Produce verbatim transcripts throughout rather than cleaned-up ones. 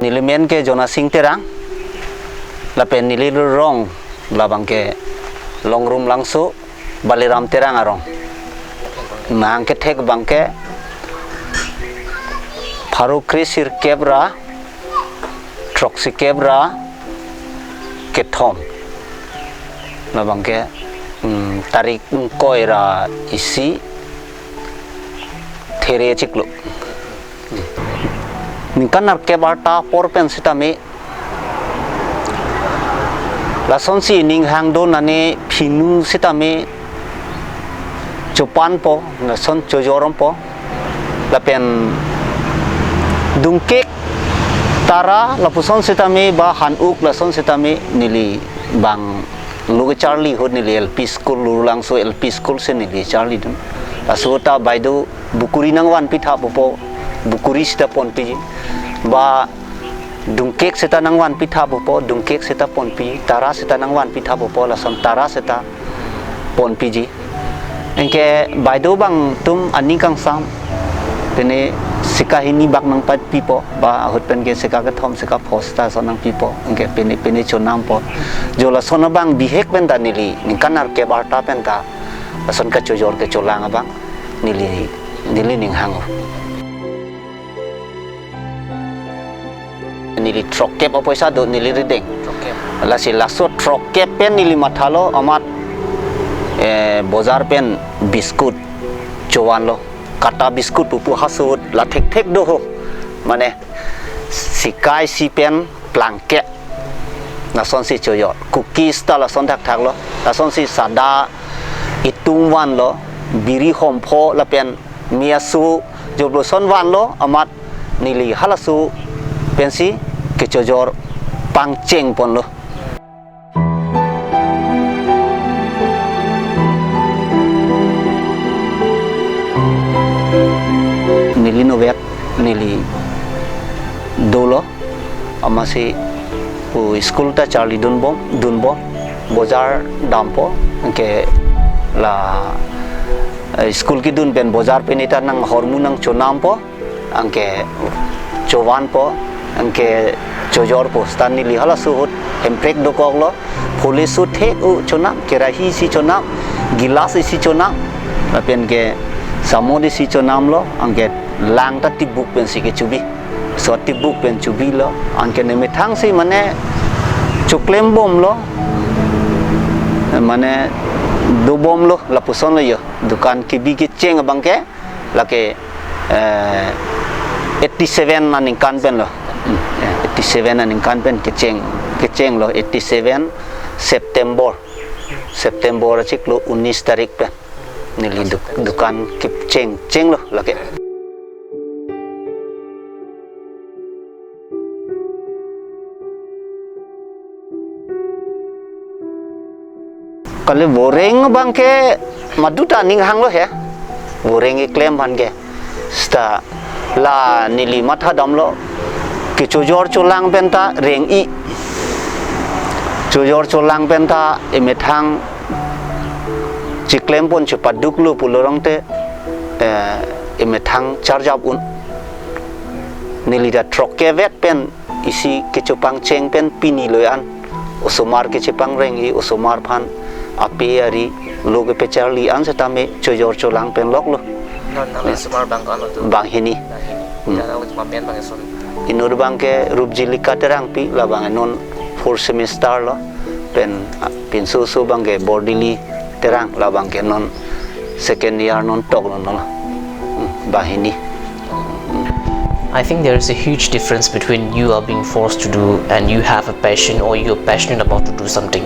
Neli men ke Jonasing Terang, lapen neli rong labang ke Longrumlangso, Baliram Terang arong. Nang kethek abang ke pharo kre sirkep ra throksi kep ra kethom. Labang ke, mm, tarik ingkoi ra isi There chiklo. Ningkan nerkep arta apor pen sitame lasonsi ning hangdon ane phinu sitame chopanpo, lason chojorpo. Lapen dungkek, tara lapuson sitame ba han-uk lason sitame neli bang lo kecharli ahut neli L P school, Lurulangso L P school si neli charlidun. Laso ta baideo bukuri nangvanpi tha pupo, bukuri sita ponpiji. Ba dungkek sita nangvanpi tha pupo, dungkek sita ponpi, tara sita nangvanpi tha pupo, lason tara sita ponpiji. Anke baideo abang atum aning kangsam, pine sika hini bak nangpatpipo, ba ahut pen ke sika kethom sika pho sita lason nangpipo, anke pine pine chonampo. Jo lason abang bihek pen ta neli ningkan nerkep arta pen ta lason kachojor kecholang abang neli, neli ning hang. Neli throkkep apoisa do neli rideng. Throkkep. Lasi laso throkkep pen neli mathalo amat, eh, bojar pen biskut chovanlo. Kata biskut pupu haso ahut la thekthek do ho. Mane sika isi pen plangke. Lasonsi chojor. Cookies ta lason thakthaklo. Lasonsi sada itum vanlo. Biri hom pho lapen miyasu jobloson vanlo amat neli halaso pensi kechojor pangcheng ponlo. Neli novek, neli dolo, amatsi pu school ta charlidunbom, dunbom, bojar dampo, anke la, eh, school kedun pen bojar pen ita nanghormu nangchonampo, anke chovanpo, anke chojorpo, seta neli halaso ahut hemprek dokoklo, phule so thek-o chonam, kerahi isi chonam, gilas isi chonam, lapen ke samod isi chonamlo, anke lang ta tibuk pensi kechobi. So tibuk pen chobilo, anke ne methangsi mane choklembomlo, mane dobomlo, lapusonlo yo. Dukan kebi kecheng abang ke, lake, eh, eighty seven aningkan penlo. Hmm, eh, eighty seven aningkan pen kecheng, kechenglo, eighty seven September. September achiklo unis tarik pen. Neli duk-, dukan kecheng, chenglo lake. Kali voreng abang ke madu ta aning hanglo he. Voreng keklem aphan ke. Seta la neli mathadamlo. Kechojor cholang pen ta reng-i. Chojor cholang pen ta emethang chiklem pon chepaduklo pulo tangte, eh, emethang charjap un. Neli ta throkkep pen isi kechopangcheng pen pini lo an. Osomar kechepangreng-i, osomar aphan ape ari lo kepecharli an setame chojor cholang pen loklo. Non, non, ya. Osomar abang ko-an lo tu? Banghini. Banghini. Hmm. Ya, awit mapen abang eson. Inut abang ke Rupjilika Terangpi, labang non fourth semester lo. Pen, ah, pinso-so abang ke Bordili Terang, labang ke non second year non toklo, no. Hmm, banghini. I think there is a huge difference between you are being forced to do and you have a passion or you're passionate about to do something.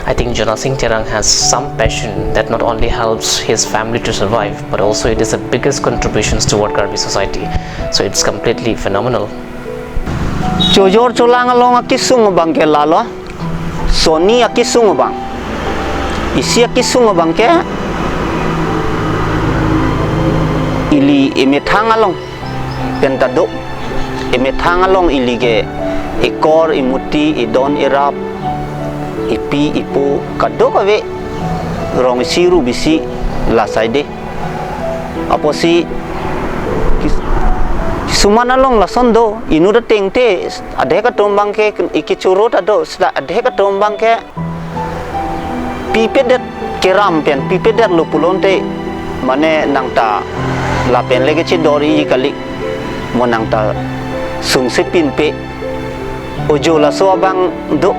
I think Jonasing Terang has some passion that not only helps his family to survive, but also it is the biggest contributions toward Karbi society. So it's completely phenomenal. Chojor cholang along akesung abang ke lalo. Soni akesung abang. Isi akesung abang ke ili emethang along pen ta do. Emethang along ili ke ekor, emuti, edon, erap, epi, epo kadokave, rong isi ru bisi la saide. Apotsi kes-, Suman along lason do, inut ateng te, adhek atum abang ke, iki choro ta do, seta adhek atum abang ke, pipedet keram pen, pipedet lo pulote, mane nangta lapen le kechedor-i kali, mo nangta sungse pinpe, ojo laso abang do.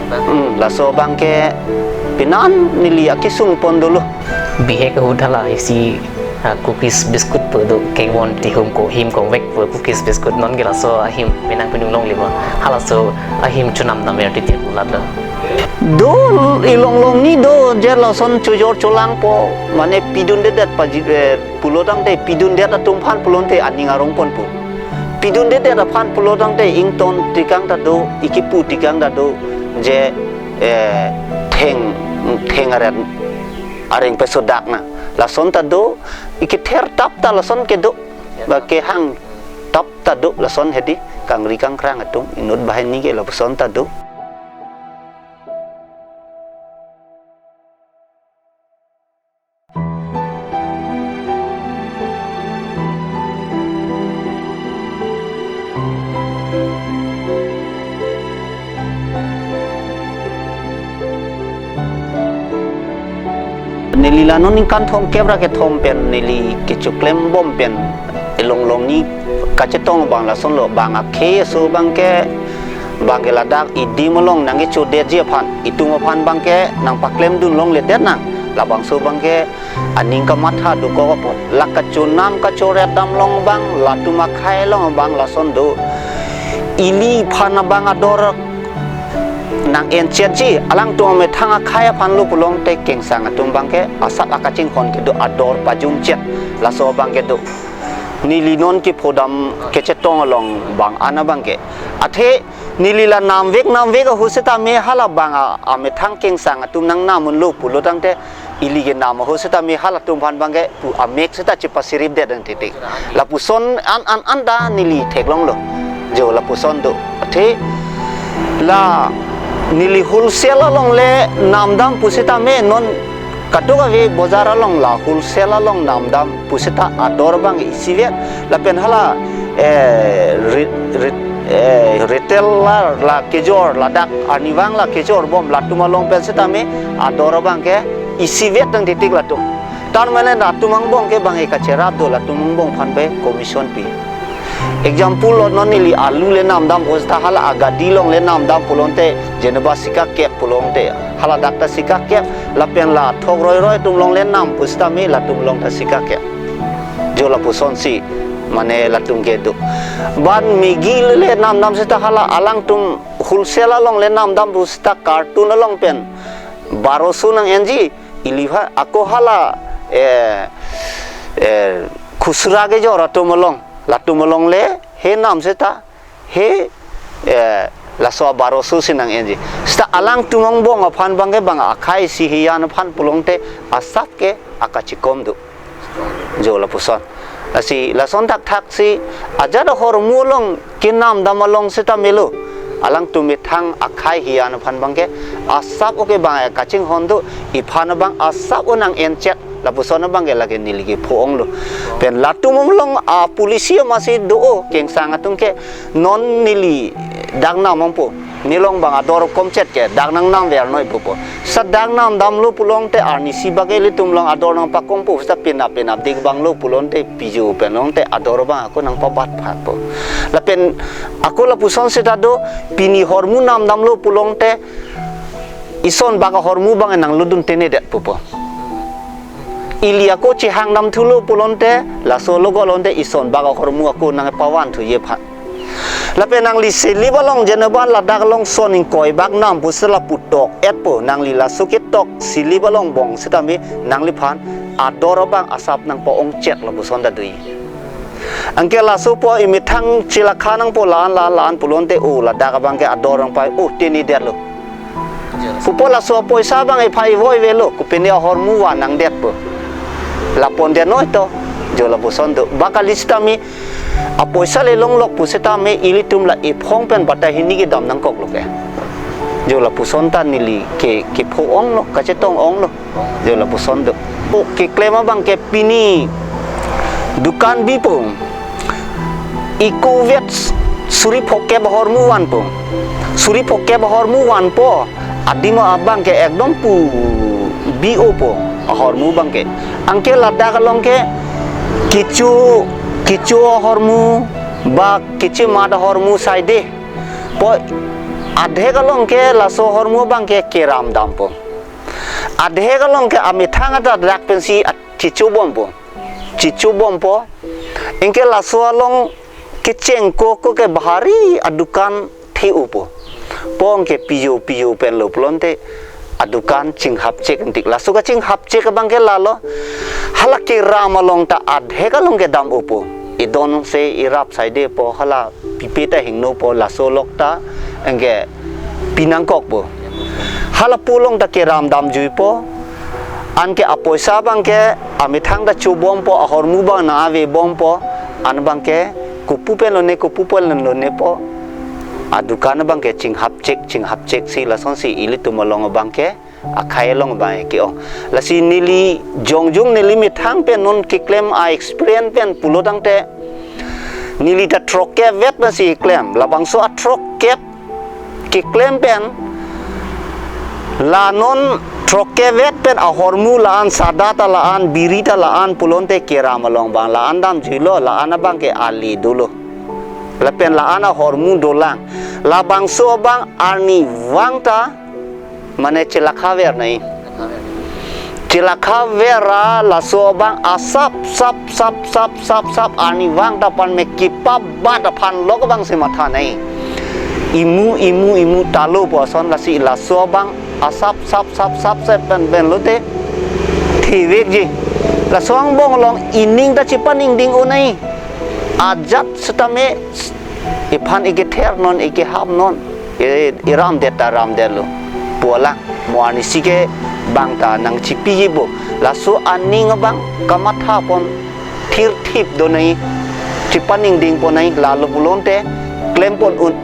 Hmm, laso abang ke penan neli akesung pon dolo. Bihek ahut hala isi, ah, cookies biscuit pu do kevon tihum ko him ko vek pu cookies biscuit non ke laso ahim penang penung longle ma. Halaso ahim chonam nam er titi kulat lo. Do ilong longni do je lason chojor cholangpo mane pidundedet paji, eh, pulotangte pidundet atum aphan pulote aning arong ponpo. Pidundedet aphan pulotangte ington tikang ta do, ikipu tikang ta do, je, eh, theng, theng aret areng pesodak na. Lason ta do, ikither tap ta lason kedo, ba kehang tap ta do, lason hedi, kangri kangkrang atum, inut banghini ke lapuson ta do. Neli la non ningkan thomkep ra kethom pen neli kechoklem bom pen ilong longni kachetong abang lason lo, bang akhei aso abang ke, bang ke ladak idim along nangkechedetji aphan, itum aphan abang ke nangpaklemdun longledet nang, labangso abang ke aning kamatha dokok apot, la kachonam kachoret dam along abang, latum akhei along abang lason do, ili aphan abang ador nang-enchetji, alangtum amethang akhei aphan lo pulote kengsang atum abang ke asap akachinghon kedo, ador pajumchet, laso abang kedo. Neli non kephodam kechetong along bang an abang ke. Athe neli la namvek namvek ahut setame hala bang a, amethang kengsang atum nangnam unlo pulotangte ili kenam ahut setame halatum aphan abang ke pu amek seta chepasiripdet nang titik. Lapuson an an an ta neli theklonglo. Jo lapuson do. Athe la neli wholesale along le namdam pu setame non kadokave bojar along la wholesale along namdam pu seta ador abang isivet, lapen hala, eh, re-, re-, eh, retailer la kejor, ladak arnivang la kejor bom latum along pen setame ador abang ke isivet nang titik latum. Tar mane latum angbong ke bang ekacherap do, latum angbong aphan pe commission pi. Example lo, non neli alu le namdam ahut seta hala agadi along le namdam pulote, jeneba sikakep pulote, hala dak ta sikakep, lapen la thok roiroi atum along le nam pu setame latum along ta sikakep. Jo lapusonsi mane latum kedo. Bang Maggi le namdam seta hala alangtum wholesale along le namdam pu seta carton along pen baroso nang-enji, ili aphan ako hala, eh, eh, khusra kejor atum along, latum along le he nam seta he, eh, laso baroso si nang-enji. Seta alangtum angbong aphan abang ke bang akhei isi hiyan aphan pulote asap ke akachikom do. Jo lapuson. Lasi lason thakthak si ajat ahormu along kenamdam along seta melo, alangtum methang akhei hiyan aphan abang ke asap o ke bang akachinghon do, iphan abang asap o nang-enchet, lapuson abang ke lake neli kepho-onglo. Pen latum along a policy amatsi do o, kengsang atum ke, non neli dak nam ongpo, nelong bang ador komchet ke dak nangnam ver noi pupo. Seta dak namdamlo pulote arnisi bak ilitum along ador nangpakongpo, seta penap penap dik abang lo pulote pijo pen longte ador abang ako nangpabat phatpo. Lapen ako lapuson seta do, pini hormu namdamlo pulote ison bak ahormu abang nang ludun tenedet pupo. Ili ako chehang namthulo pulote, laso logo lote ison bak ahormu ako nangpavan thuji aphan. Lapen nangli slip along jeneba ladak along son ingkoi bak nam pu seta lapu tok-etpo, nangli laso ketok slip along bong setame nangliphan ador abang asap nangpa-ongchet lapuson ta doji. Anke laso po imethang chelakha nangpo la-an la-an la-an pulote o ladak abang ke ador nangpa o tenedetlo. Pupo laso apoisa abang ephai voi velo, kopine ahormu van nangdetpo. Lapondet noi to, jo lapuson do. Bak kali setame apoisa le longlok pu setame ilitum la ephong pen batai hini kedam nangkoklo ke. Jo lapuson ta neli ke, kepho-onglo, kachetong-onglo. Jo lapuson do. O keklem abang ke pini dukan bipo. Iko vet suri phokep ahormu vanpo. Suri phokep ahormu vanpo. Adim abang ke ekdom pu bi-opo ahormu abang ke. Anke ladak along ke kecho, kecho ahormu ba kechemat ahormu saide. Po adhek along ke laso ahormu abang ke keram dampo. Adhek along ke amethang ata dak pensi at-, chichu bompo. Chichu bompo. Anke laso along kecheng ko ko ke bahari adukan the-opo. Po anke piyo piyo pen lo pulote adukan chinghap chek antik. Laso kachinghap chek abang ke lalo. Hala keram along ta adhek along ke dam-opo. Idon se irap saide po hala pipe ta hingnopo laso lok ta anke pinangkokpo. Hala pu along ta keram damjuipo. Anke apoisa abang ke amethang ta chobompo, ahormu abang nang-ave bompo. An abang ke kopu pen lone, kopu pen lonepo. Adukan abang ke chinghap chek, chinghap chek si lasonsi ilitum along abang ke akhei along abang ke-ong. Lasi neli jongjong neli methang pen non keklem a-experience pen pulo tangte neli ta throkkep vet pensi klem. Labangso a throkkep keklem pen la non throkkep vet pen ahormu la-an, sada ta la-an, biri ta la-an pulote keram along abang la-an damjuilo, la-an abang ke ali dolo. Lapen la-an ahormu dolang. Labangso abang arnivang ta mane chelakha ver nai. Chelakha ver ra laso abang asap sap sap sap sap sap arnivang ta pan me kipa bat aphan lok abang si matha nai. Imu imu imu talo puson lasi laso abang asap sap sap sap sap pen pen lote thevekji. Laso angbong along ining ta chepaningding-o nai. Ajat setame iphan ikether non, ikehap non, i-, iramdet ta ramdetlo. Pulang, mo arnisi ke bang ta nangchipijipo. Laso aning abang kamatha pon thirthip do nai, chepaningding pon nai, lalo pulote klem pon un.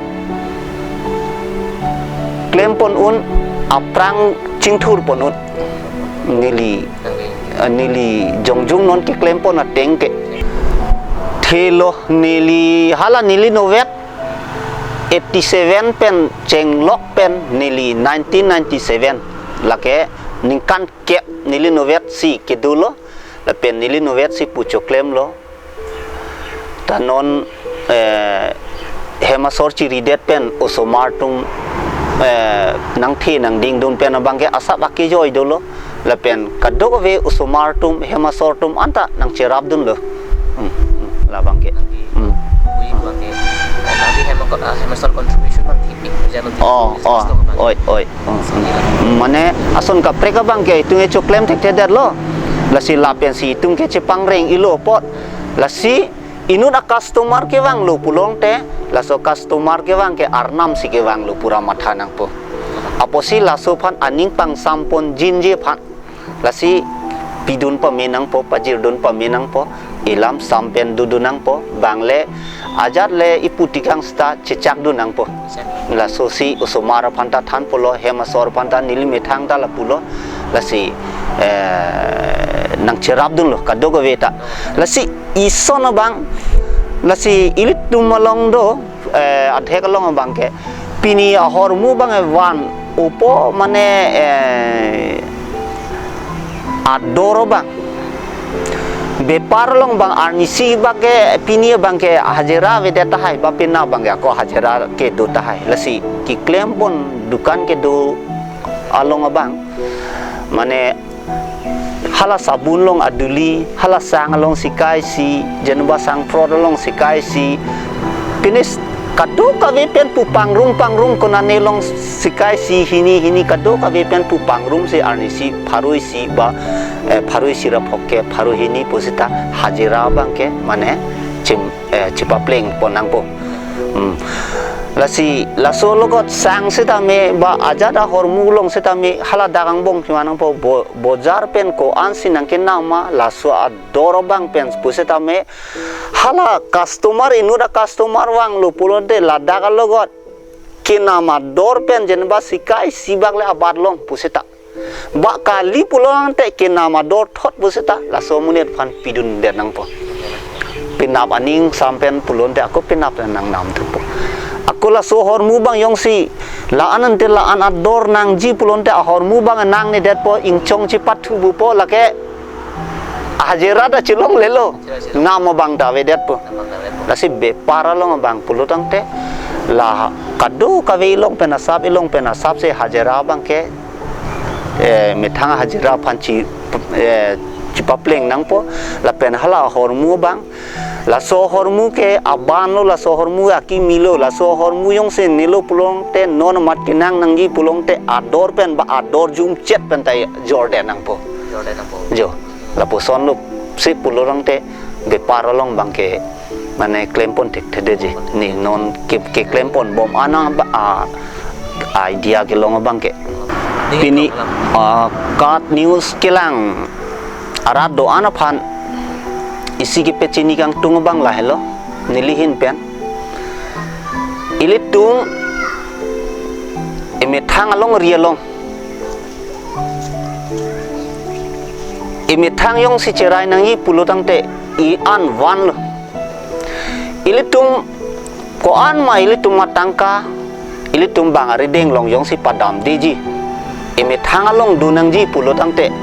Klem pon un, aphrang chingthur pon un. Neli, eh, neli jongjong non keklem pon ateng ke. Thelo neli hala neli novet eighty seven pen chenglok pen neli nineteen ninety seven lake ningkan kep neli novet si kedolo lapen neli novet si pu choklemlo. Ta non, eh, hem asor chiridet pen osomar atum, eh, nangthe nangdingdun pen abang ke asap akejoi dolo. Lapen kadokave osomar atum, hem asor atum anta nangcherapdunlo. Hmm, hmm, labang ke. Hmm. Ui, abang ke, eh, nangli hem ako-, ah, hem asor contribution abang thipik, jalo thipik, Oh, oh, abang. Oi, oi. Hmm, hmm. Mane ason kaprek abang ke itum e choklem thekthedetlo. Lasi lapensi itum ke chepangreng-ilo apot. Lasi inut a-customer kevanglo pulote, laso customer kevang ke Arnam si kevanglo pura matha nangpo. Apotsi laso aphan aning pangsam ponjinji aphan. Lasi pidun pame nangpo, pajirdun pame nangpo, ilam sam pen dodun nangpo, bang le ajat le ipu tikang seta chechakdun nangpo. Lasosi osomar aphan ta thanpolo, hem asor aphan ta neli methang ta lapulo. Lasi, eh, nangcherapdunlo kadokave ta. Lasi ison abang, lasi ilitum along do, eh, adhek along abang ke. Pini ahormu abang evan upo mane, eh, ador abang. Bepar along abang arnisi abang ke pini abang ke hajira avedet tahai, ba pini abang ke ako hajira kedo tahai. Lasi keklem pon dukan kedo along abang. Mane hala sabun along aduli, hala sang along sikaisi, jenba sang prot along sikaisi. Pini kadokave pen pu pangrum pangrum konane along sikaisi hini hini kadokave pen pu pangrum si arnisi pharo isi ba, eh, pharo isi ra phokep pharo hini pusita hajira abang ke mane chim, eh, chipapleng pon nangpo. Hmm. Lasi laso alogot sang setame ba ajat ahormu along setame hala dak angbong chiman nangpo bo-, bojar pen ko-ansi nangkenam ma laso ador abang pen pusitame hala customer inut a-customer vanglo pulote ladak alogot kenam ador pen jenba sikaisi bak le abat long pusita. Ba kali pulote kenam ador thot pusita laso amonit aphan pidundet nangpo. penap aning sam pen pulote ako penap nangnam thupo. Ako laso ahormu abang jongsi la-an ante la-an ador nangji pulote ahormu abang nangnedetpo, ingchong chipathu bupo, lake hajira ta chelonglelo. Nam abang ta avedetpo. Lasi bepar along abang pulotangte la kadokave elong pen asap, elong pen asapsi hajira abang ke, eh, methang hajira aphan chi, eh, chipapleng nangpo, lapen hala ahormu abang, laso ahormu ke aban lo, laso ahormu akimi lo, laso ahormu jongsi nelo pulote non mat kenang nangji pulote ador pen ba ador jumchet pen ta jordet nangpo. Jordet nangpo. Jo, lapuson lo si pulotangte bepar along abang ke mane klempon thekthedetji. Ne non ke, keklempon bom anang ba, a, idea kelong abang ke. Pini, a, KAT News kelang arat do-an aphan isi kepachini kangtung abang lahelo, neli ahin pen. Ilitum emethang alongri along, emethang jongsi cherai nangji pulotangte i-an vanlo. Ilitum ko-an ma ilitum atangka, ilitum bang arideng along jongsi padamdeji, emethang along dun nangji pulotangte,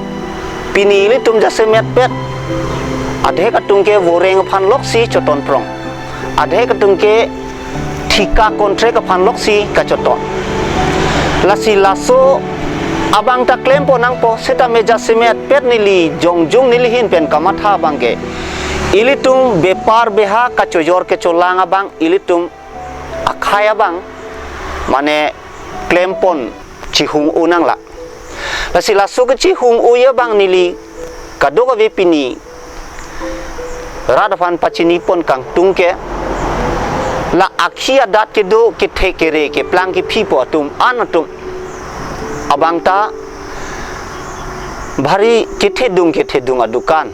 pini ilitum jasemetpet, adhek atum ke voreng aphan loksi choton prong, adhek atum ke thika contract aphan loksi kachoton. Lasi laso abang ta klempon nangpo, seta me jasemetpet neli jongjung neli ahin pen kamatha abang ke, ilitum bepar beha kachojor kecholang abang, ilitum akhai abang mane klempon chihung-o nanglo. Lasi laso kechihung-o abang neli kadokave pini rat aphan pachinipon kangtung ke, la akhi adat kedo kethe kere keplang kephipo atum an atum abang ta bhari kethedung kethedung adukan.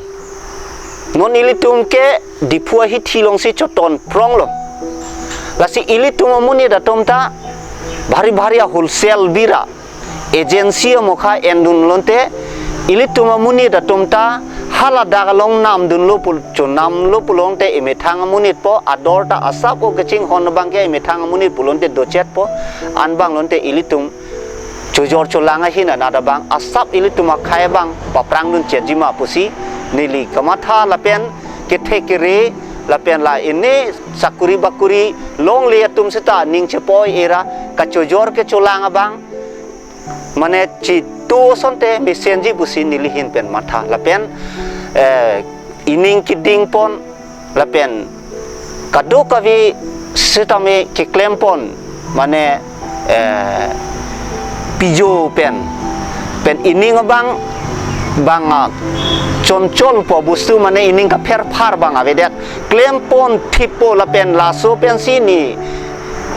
Non ilitum ke Diphu ahithi alongsi choton pronglo. Lasi ilitum amonit atum ta bhari bhari a-wholesale bira agency amokha endun lote, ilitum amonit atum ta haladak along namdunlo pul-, chonamlo pulote emethang amonitpo, ador ta asap o kachinghon abang ke emethang amonit pulote dochetpo, an abang lote ilitum chojor cholang ahin anat abang asap ilitum akhai abang paprangdun chetji ma pusi neli kamatha lapen kethe kere lapen la ene sakuri bakuri longle atum seta ning chepoi era kachojor kecholang abang mane chitu asonte mesenji pusi neli ahin pen matha lapen, eh, ining kedingpon lapen kadokave sitame keklempon mane, eh, pijo pen pen ining abang bang, ah, choncholpo bostu mane ining kapherphar abang avedet klempon thippo lapen laso pensi ne,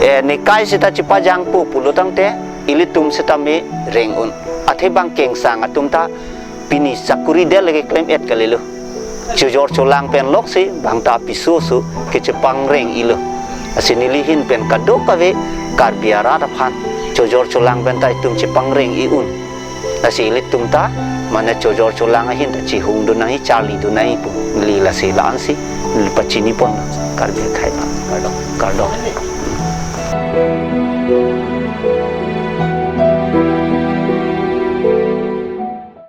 eh, nekai seta chipajangpo pulotangte ilitum sitame reng un. Athe bang kengsang atum ta pini sakuri det lake klem-et kalilo. Chojor cholang pen loksi bang ta piso so kechepangreng-ilo. Lasi neli ahin pen kadokave Karbi arat aphan chojor cholang pen ta itum chepangreng-i un. Lasi ilitum ta mane chojor cholang ahin ta chihungdun nangji charlidun nangji pu. Neli lasi la-ansi neli pachinipon Karbi akhai aphan. Kardom. Kardom.